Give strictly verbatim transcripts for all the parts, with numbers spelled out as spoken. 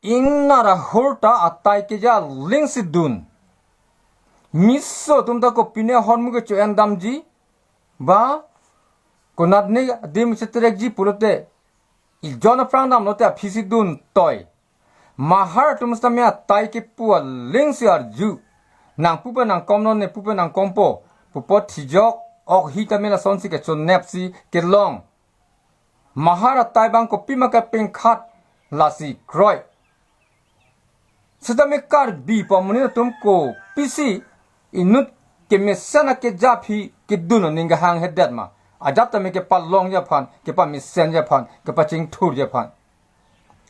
ingnar ahur ta atai keja lingsi dun. Miso atum ta kopine ahormu kecho-en damji, ba konatne adim chetrekji pulote, ijon aphrang damlote aphisi dun toi. Mahar atum sitame atai kepu alingsi arju. Nangpu pen nangkom non, nepu pen nangkompo pu apot thijok, ok hi tame lasonsi kechonepsi kelong. Mahar atai abang kopima kapengkhat, lasi kroi. Sitame Karbi pamonit atum kopisi inut kemesen akeja aphi kedun aning kehanghedet ma? Ajat tame kepalongji aphan, kepamesenji aphan, kepachingthurji aphan.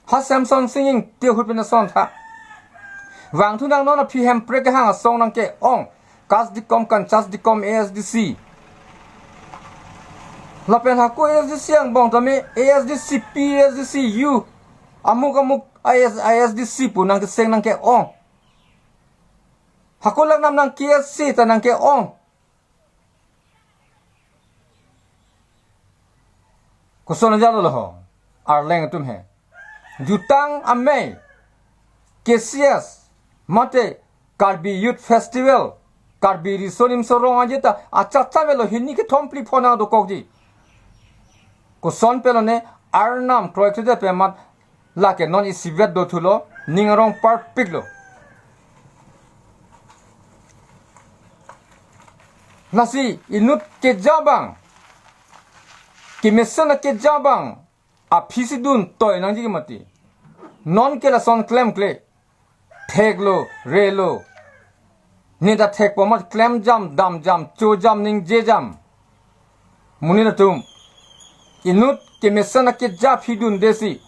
Ha Semson Sing Ingti ahut pen ason tha. Vangthu nang, non aphi Hemprek kehang asong nangke-ong. Kas Dikom, Kanchas Dikom, A S D C. Lapen hako A S D C angbong tame A S D C P, A S D C U, amuk amuk A S, A S D C pu nangkeseng nangke-ong. Hako langnam nang K S A ta nangke-ong. Koson ajalo lo ho, Arleng atum he. Jutang amei, K C S, mate Karbi Youth Festival, Karbi Riso Nimso Rong Aje ta achatcha avelo, hini kethom phli phongo dokokji. Koson pelone, Arnam kroikredet pen amat lake non isivet dothulo, ning arong parpiklo. Lasi inut keja abang, kemesen akeja abang aphisi dun toi nangji ke mati. Non ke lason klemkle. Theklo, relo. Ne ta thekpo amat klemjam, damjam, chojam, ningjejam. Monit atum, inut kemesen akeja aphi dundesi,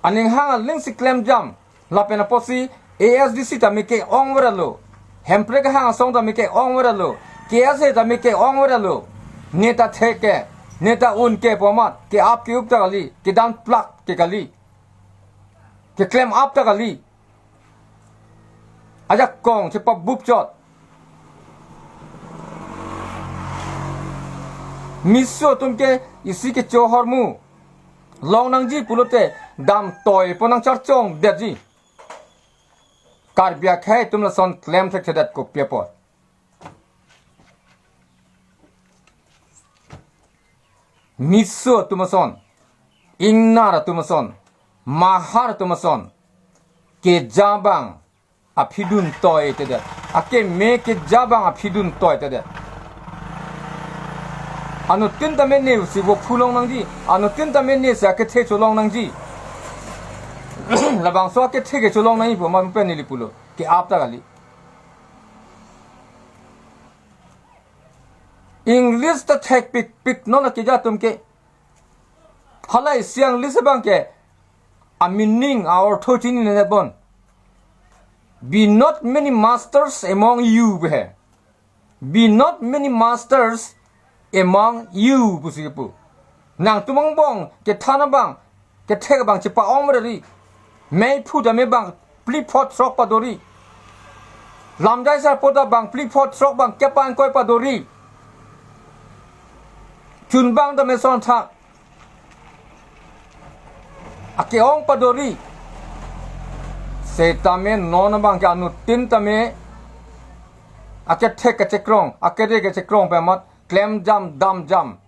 aning hang alingsi klemjam. Lapen apotsi A S D C tame ke-ong veralo, Hemprek kehang asong tame ke-ong veralo, K S A tame ke-ong veralo. Ne ta thek ke, ne ta un ke pu amat ke-ap ke-up ta kali, kedan plak ke kali, keklem ap ta kali. Ajakong chepabup chot. Miso atum ke isi kecho ahormu long nangji pulote dam toipon nangcharchongdetji. Karbi akhei atum lason klem thekthedet kopi apot? Miso atum ason, ingnar atum ason, mahar atum ason, keja abang aphi dun toitedet. Akeme keja abang aphi dun toitedet. Anuttin tame nesi vophu long nangji, anuttin tame nesi akethe cholong nangji. Labangso akethe ke cholong nangji pu amat pen neli pulo, ke-ap ta kali. English ta thekpikpik non akeja atum ke. Hala isi English abang ke a-meaning, a-ortho chininedetbom. Be not many masters among you pu he. Be not many masters among you pusi kepu. Nangtum angbong kethan abang, kethek abang chepa-ong verdet ri. Meiphu tame bang phli phli throk padori. Lamjai sarpo ta bang phli phli throk bang kepa ingkoi padori. Chunbang tame son thak, ake-ong padori. Setame non abang ke anuttin tame akethek kechekrong, akere kechekrong pen amat klemjam damjam.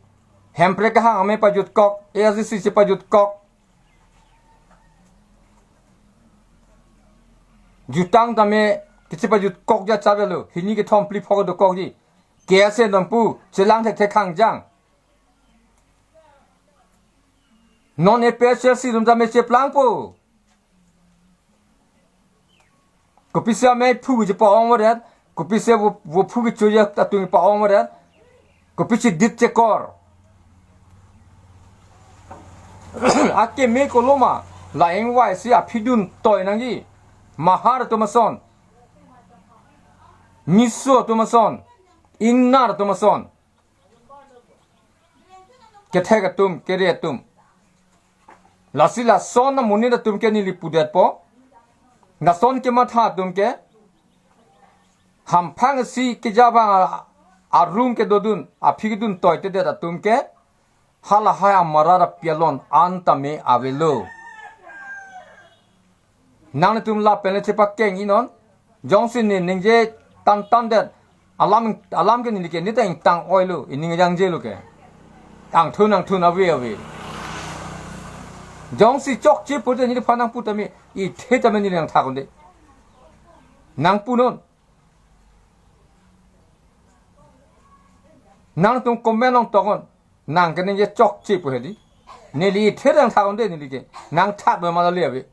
Hemprek kehang amei pajutkok, A S D C chepajutkok. Jutang tame kechepajutkokji achavelo, hini kethom phli phongo dokokji. K S A dampu chelang thekthek hangjang. Non A P H L C atum tame cheplangpo. Kopisi ameiphu chepa-ong verdet, kopisi vo, vophu kechoji atum pa-ong verdet, kopisi dit chekor. Akeme koloma, la ingvaisi aphi dun toi nangji. Mahar atum ason, miso atum ason, ingnar atum ason, kethek atum, kere atum. Lasi lason amonit atum ke neli pudetpo. Lason kematha atum ke, hamphang isi keja abang a, a-room kedodun, aphi kedun toitedet atum ke, halahai amarar apialon an tame avelo. Nanglitum lapen le chepakeng-i non. Jongsi ne ningje tan tan det. Alam, alam ke neli ke neta ingtang oilo, ining jangjelo ke. Angthun angthun ave ave. Jongsi chokche pute neliphan nangpu tame, ithe tame neli nangthak un-e. Nangpu non. Nangtum comment along toknon. Nang ke ningje chokche pu hedi. Neli ithe nangthak un-e neli ke. Nangthak be ma le ave.